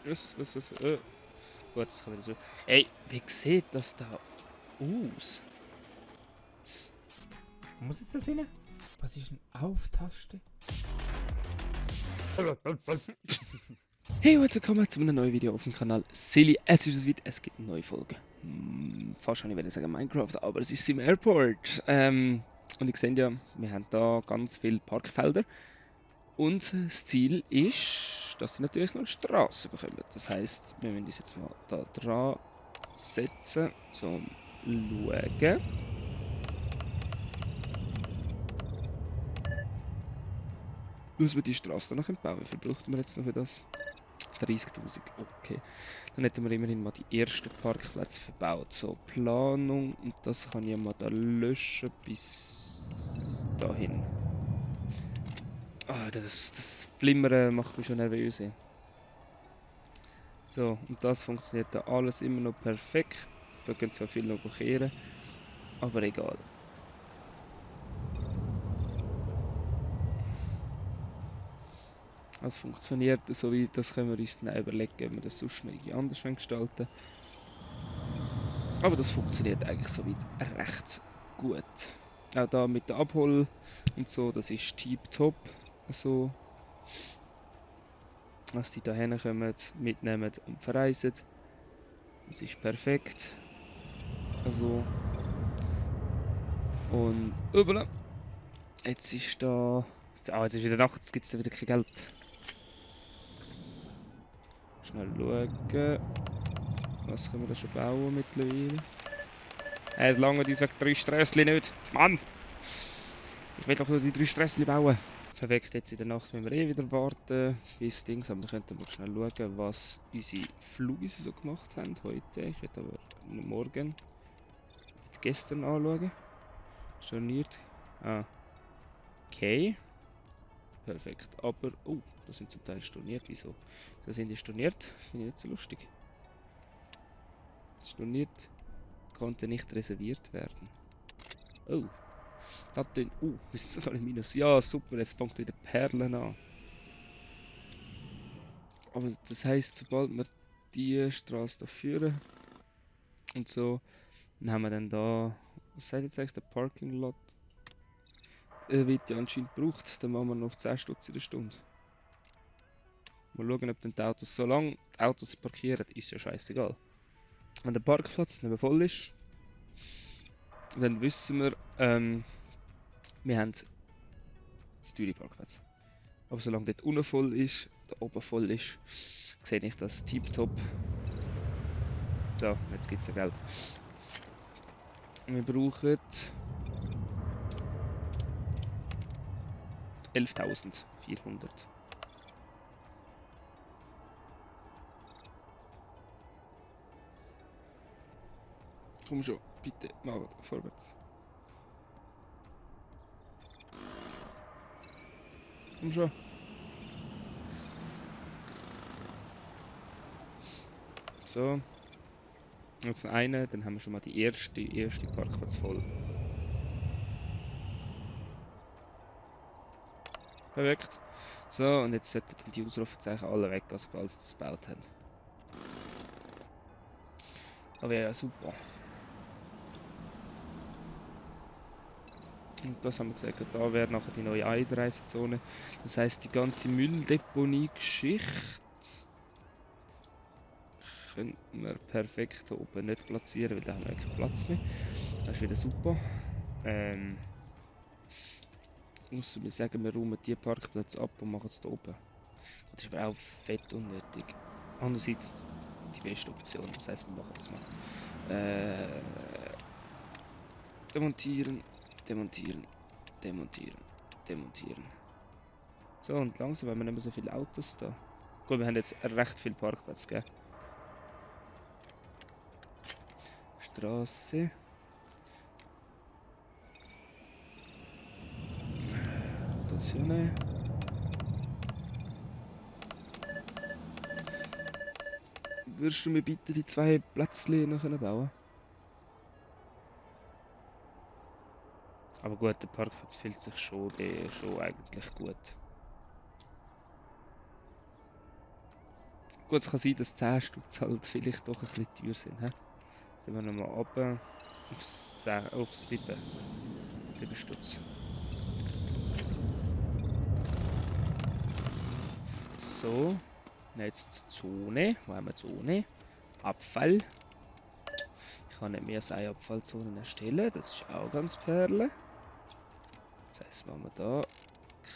Was? Gut, das kann wieder so. Ey, wie sieht das da aus? Muss jetzt das hin? Was ist eine Auf-Taste? Hey, heute willkommen zu einem neuen Video auf dem Kanal Silly. Es ist wieder, es gibt eine neue Folge. Fast schon, ich würde sagen Minecraft, aber es ist im Airport. Und ihr seht ja, wir haben da ganz viele Parkfelder. Und das Ziel ist, dass sie natürlich noch eine Straße bekommen. Das heisst, wir müssen uns jetzt mal da dran setzen, zum Schauen. Dass wir die Straße dann noch bauen. Wie viel braucht man jetzt noch für das? 30.000, okay. Dann hätten wir immerhin mal die ersten Parkplätze verbaut. So, Planung, und das kann ich mal da löschen bis dahin. Ah, das Flimmern macht mich schon nervös. Ey. So, und das funktioniert da alles immer noch perfekt. Da können zwar viel noch kehren, aber egal. Es funktioniert so wie, das können wir uns dann überlegen, ob wir das sonst noch irgendwie anders gestalten. Aber das funktioniert eigentlich soweit recht gut. Auch da mit der Abhol und so, das ist tiptop. So, dass die da hinkommen, mitnehmen und verreisen. Das ist perfekt. Also. Und übel. Jetzt ist da. Jetzt ist wieder Nacht, jetzt gibt es wieder kein Geld. Schnell schauen. Was können wir da schon bauen mittlerweile? Es lange uns wegen 3 Strässli nicht. Mann! Ich will doch nur die 3 Strässli bauen. Perfekt, jetzt in der Nacht müssen wir eh wieder warten bis Dings, aber dann könnten wir schnell schauen, was unsere Flugis so gemacht haben heute. Ich werde aber morgen mit gestern anschauen. Storniert. Ah, okay. Perfekt, aber, oh, das sind zum Teil storniert. Wieso? Da sind die storniert, finde ich nicht so lustig. Storniert konnte nicht reserviert werden. Oh, das tönt, wir sind sogar im Minus. Ja, super, jetzt fängt wieder Perlen an. Aber das heisst, sobald wir die Straße da führen und so, dann haben wir dann da, was sagt jetzt eigentlich der Parking Lot? Wird ja anscheinend gebraucht, dann machen wir noch 10 Stutz in der Stunde. Mal schauen, ob dann die Autos, solange die Autos parkieren, ist ja scheißegal. Wenn der Parkplatz nicht mehr voll ist, dann wissen wir, wir haben zu teure Parkplätze. Aber solange dort unten voll ist, da oben voll ist, sehe ich das tiptop. So, jetzt gibt es ja Geld. Wir brauchen 11.400. Komm schon, bitte, mal vorwärts. Komm schon. So. Jetzt noch eine, dann haben wir schon mal die erste Parkplatz voll. Perfekt. So, und jetzt sollten die Ausrufezeichen alle weg, also falls sie das gebaut haben. Aber ja, super. Und das haben wir gesagt, da wäre nachher die neue Einreisezone. Das heisst, die ganze Mülldeponie-Geschichte könnten wir perfekt hier oben nicht platzieren, weil da haben wir keinen Platz mehr. Das ist wieder super. Muss wir sagen, wir räumen die Parkplätze ab und machen es da oben. Das ist aber auch fett unnötig. Andererseits die beste Option, das heisst, wir machen das mal. Demontieren, demontieren, demontieren, demontieren. So, und langsam haben wir nicht mehr so viele Autos da. Gut, wir haben jetzt recht viel Parkplatz, gell? Straße. Stationen. Würdest du mir bitte die 2 Plätzchen noch bauen? Aber gut, der Parkplatz fühlt sich schon eigentlich gut. Gut, es kann sein, dass 10 Stutz halt vielleicht doch ein bisschen teuer sind. He? Dann wir nochmal runter auf 7. 7 Stutz. So. Und jetzt Zone. Wo haben wir Zone? Abfall. Ich kann nicht mehr als eine Abfallzone erstellen. Das ist auch ganz Perle. Das heisst, machen wir da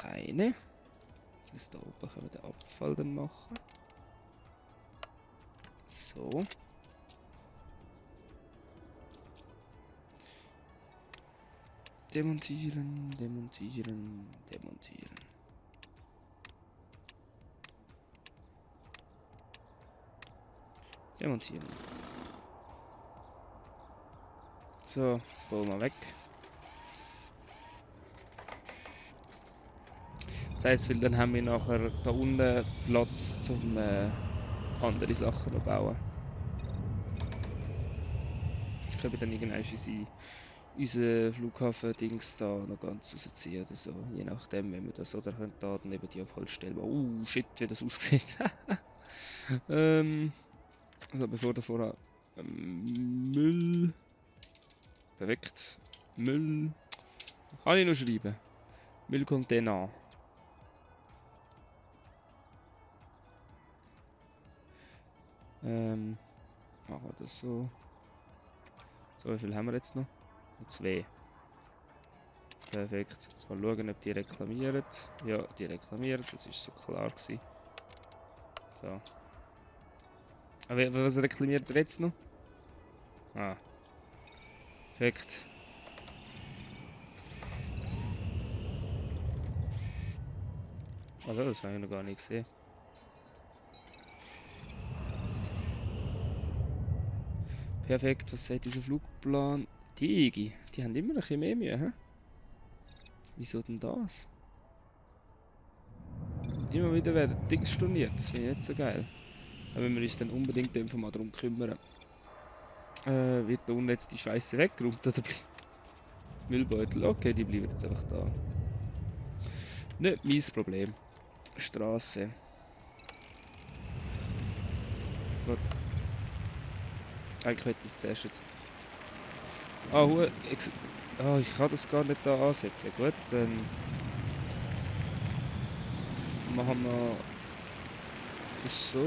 keine. Das heißt, da oben können wir den Abfall dann machen. So. Demontieren, demontieren, demontieren. Demontieren. So, bauen wir weg. Das heisst, weil dann haben wir nachher da unten Platz zum andere Sachen noch bauen. Jetzt können wir dann irgendwann unsere Flughafen-Dings da noch ganz rausziehen oder so. Je nachdem, wenn wir das oder können da dann eben die Abfallstelle bauen. Shit, wie das aussieht. Also bevor da vorher Müll. Perfekt. Müll. Kann ich noch schreiben. Müllcontainer. Machen wir das so. So, wie viel haben wir jetzt noch? 2. Perfekt. Jetzt mal schauen, ob die reklamieren. Ja, die reklamieren, das ist so klar gewesen. So. Aber was reklamiert ihr jetzt noch? Ah. Perfekt. Also, das habe ich noch gar nicht gesehen. Perfekt, was sagt dieser Flugplan? Die IGI, die haben immer ein bisschen mehr Mühe, hä? Wieso denn das? Immer wieder werden Dings storniert, das finde ich nicht so geil. Da müssen wir uns dann unbedingt einfach mal darum kümmern. Wird da unten jetzt die Scheiße weggeräumt oder Müllbeutel? Okay, die bleiben jetzt einfach da. Nicht mein Problem. Straße. Gut. Eigentlich hätte ich es zuerst jetzt. Ah, ich kann das gar nicht da ansetzen. Gut, dann machen wir das so.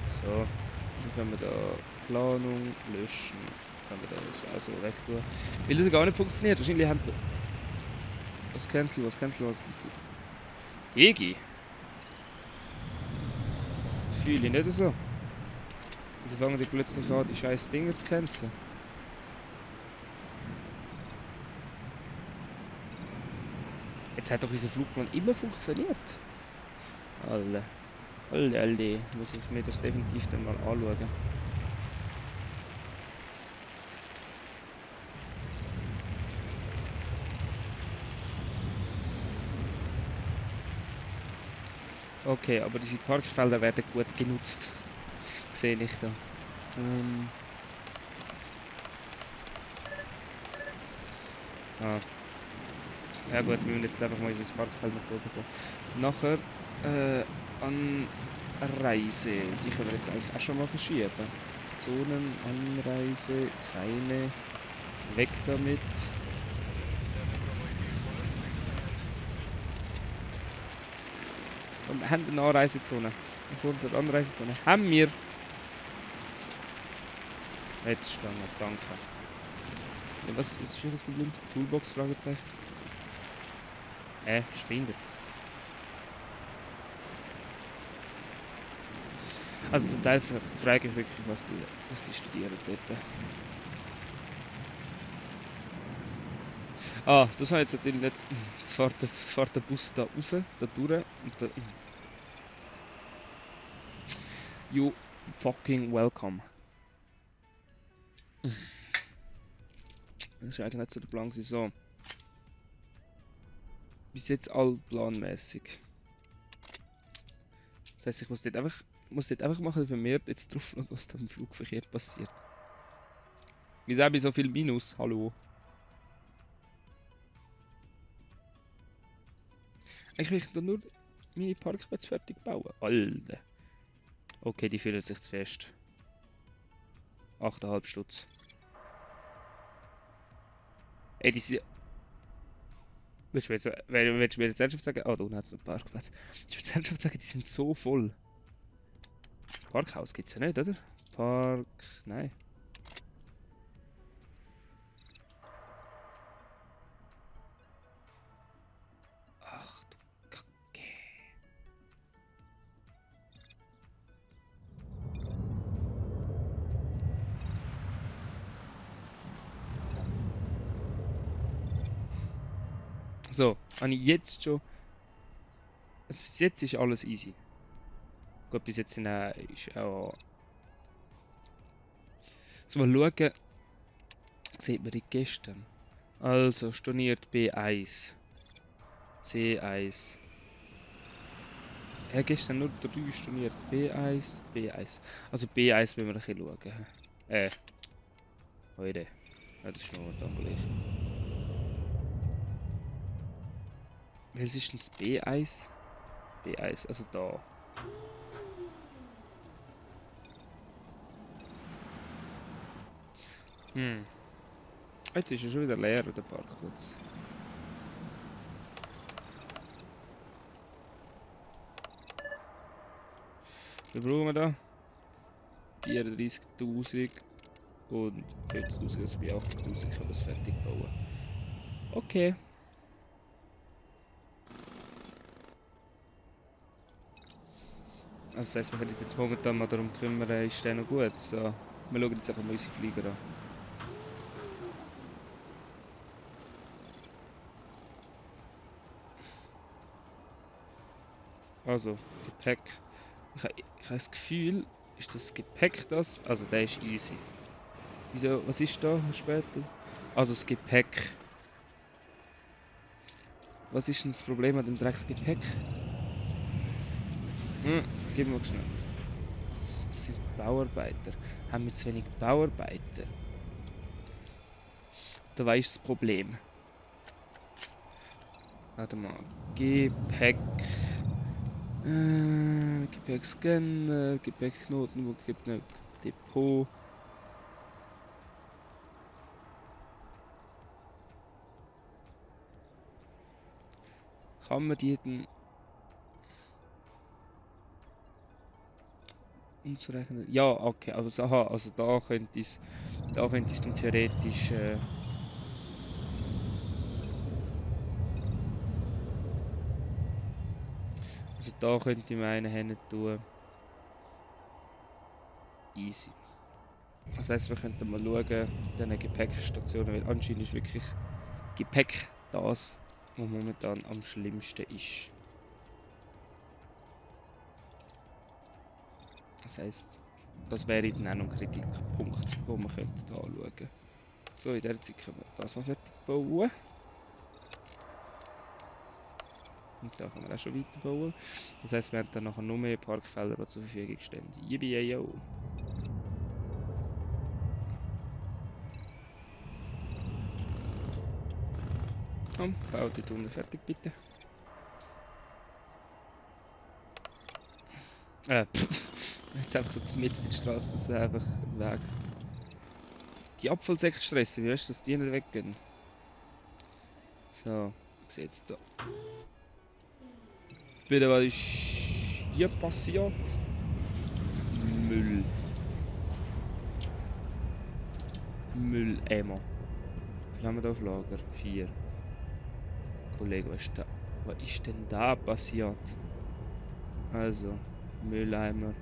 So, dann können wir da Planung löschen. Können wir das also weg tun. Weil das gar nicht funktioniert. Wahrscheinlich haben die. Was cancel. Digi? Fühle ich nicht so. Wieso fangen die plötzlich an, die scheiß Dinge zu canceln? Jetzt hat doch unser Flugplan immer funktioniert. Alle. Muss ich mir das definitiv dann mal anschauen. Okay, aber diese Parkfelder werden gut genutzt. Sehe ich da. Ja gut, wir müssen jetzt einfach mal dieses Parkfeld noch vorbekommen. Nachher Anreise. Die können wir jetzt eigentlich auch schon mal verschieben. Zonenanreise, keine. Weg damit. Und wir haben eine Anreisezone. Vor der Anreisezone haben wir. Jetzt stehen wir, danke. Ja, was ist schon das Problem? Toolbox? Fragezeichen. Spindet. Also zum Teil frage ich wirklich, was die studieren dort. Ah, das habe ich jetzt natürlich nicht. Jetzt fährt der Bus da rauf, da durch und da. You fucking welcome. Das ist eigentlich nicht so der Plan gewesen. So. Bis jetzt allplanmäßig. Das heisst, ich muss dort einfach mal vermehrt jetzt drauf schauen, was da im Flugverkehr passiert. Wieso habe ich so viel Minus? Hallo? Ich möchte nur meine Parkplätze fertig bauen. Alter. Okay, die fühlen sich zu fest. 8,5 Stutz. Ey, die sind... Willst du mir jetzt ernsthaft sagen? Oh, da unten hat es noch Parkplatz. Ich würde ernsthaft sagen, die sind so voll. Parkhaus gibt's ja nicht, oder? Park... Nein. Ach du Kacke. So, habe ich jetzt schon... Also bis jetzt ist alles easy. Gut, bis jetzt ist auch... So, mal schauen. Sieht man die gestern. Also, storniert B1. C1. Gestern nur 3 storniert. B1, B1. Also B1 müssen wir ein bisschen schauen. Heute. Ja, das ist noch da gleich. Welches ist denn das B1? B1, also da. Jetzt ist er schon wieder leer, der Parkplatz. Wie brauchen wir da? 34.000 und 40.000, also bei 80.000 kann das fertig bauen. Okay. Also das heisst, wir können uns jetzt momentan mal darum kümmern, ist der noch gut? So, wir schauen jetzt einfach mal unsere Flieger an. Also, Gepäck. Ich habe das Gefühl, ist das Gepäck das? Also der ist easy. Wieso, was ist da später? Also das Gepäck. Was ist denn das Problem an dem Drecksgepäck? Gib mir schnell. Das sind Bauarbeiter. Haben wir zu wenig Bauarbeiter? Da war ich das Problem. Warte mal. Gepäck. Gepäckscanner, Gepäckknoten, Depot. Kann man die denn umzurechnen? Ja, okay, also, aha, also da könnte ich es dann theoretisch also da könnte ich meinen hin tun. Easy. Das heisst, wir könnten mal schauen, diese Gepäckstationen, weil anscheinend ist wirklich Gepäck das, was momentan am schlimmsten ist. Das heisst, das wäre dann auch noch ein Kritikpunkt, den wir könnten anschauen. So, in der Zeit können wir das mal fertig bauen. Und da können wir auch schon weiter bauen. Das heisst, wir haben dann nachher noch mehr Parkfelder, die zur Verfügung stehen. Yippie, Komm, bau die Tunnel fertig, bitte. Jetzt einfach so mitten in die Straße, also einfach einen Weg. Die Apfelsäcke stressen, wie weißt du, dass die nicht weggehen? So, ich sehe jetzt da. Bitte, was ist hier passiert? Müll. Mülleimer. Wie viel haben wir da auf Lager? 4. Kollege, was ist denn da passiert? Also, Mülleimer.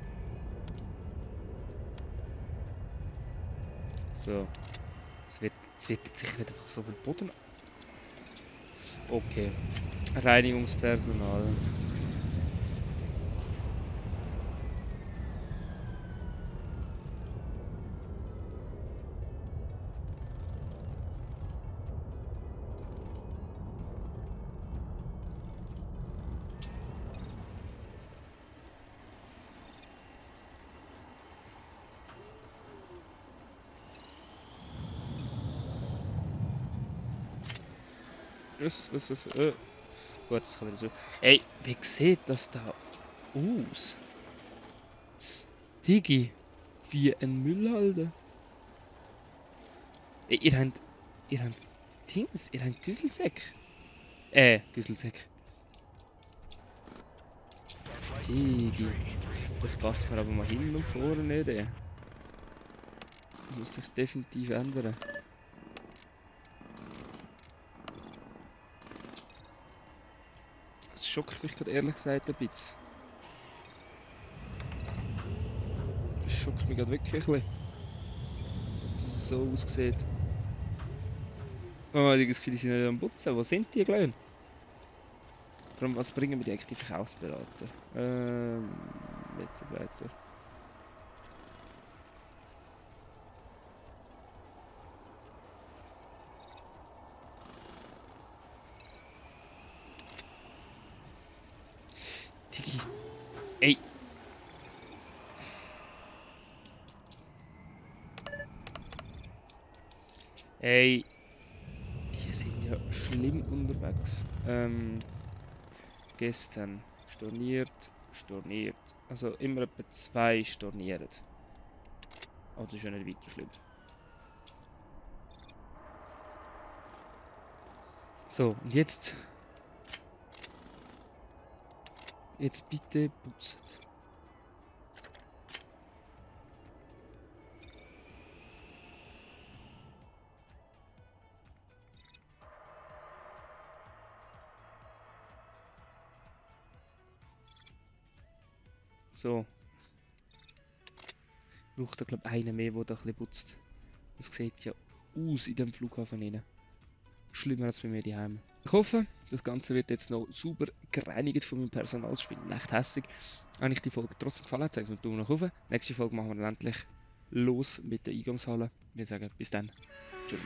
So. Es wird jetzt sicher nicht einfach so viel Boden. Okay. Reinigungspersonal. Gut, das kann wieder so. Ey, wie sieht das da aus? Digi, wie ein Müllhalde. Ey, ihr habt Dings, ihr habt Güsselsäck. Güsselsäck. Digi, das passt mir aber mal hin und vorne nicht, ey. Das muss sich definitiv ändern. Das schockt mich gerade ehrlich gesagt ein bisschen. Das schockt mich gerade wirklich ein bisschen. Dass das so aussieht. Oh, ich habe das Gefühl, die sind nicht am Putzen. Wo sind die Glöhne? Vor allem, was bringen mir die eigentlich die Verkaufsberater? Mitarbeiter. Digi. Ey. Ey. Die sind ja schlimm unterwegs. Gestern storniert. Also immer etwa 2 storniert. Aber das ist ja nicht weiter schlimm. So, und jetzt. Jetzt bitte putzt. So. Braucht er, glaube ich, einen mehr, der da ein bisschen putzt. Das sieht ja aus in dem Flughafen rein. Schlimmer als bei mir daheim. Ich hoffe, das Ganze wird jetzt noch sauber gereinigt von meinem Personal. Ich bin echt hässig. Wenn euch die Folge trotzdem gefallen hat, zeigt mir einen Daumen nach oben. Nächste Folge machen wir dann endlich los mit der Eingangshalle. Wir sagen bis dann. Tschüss.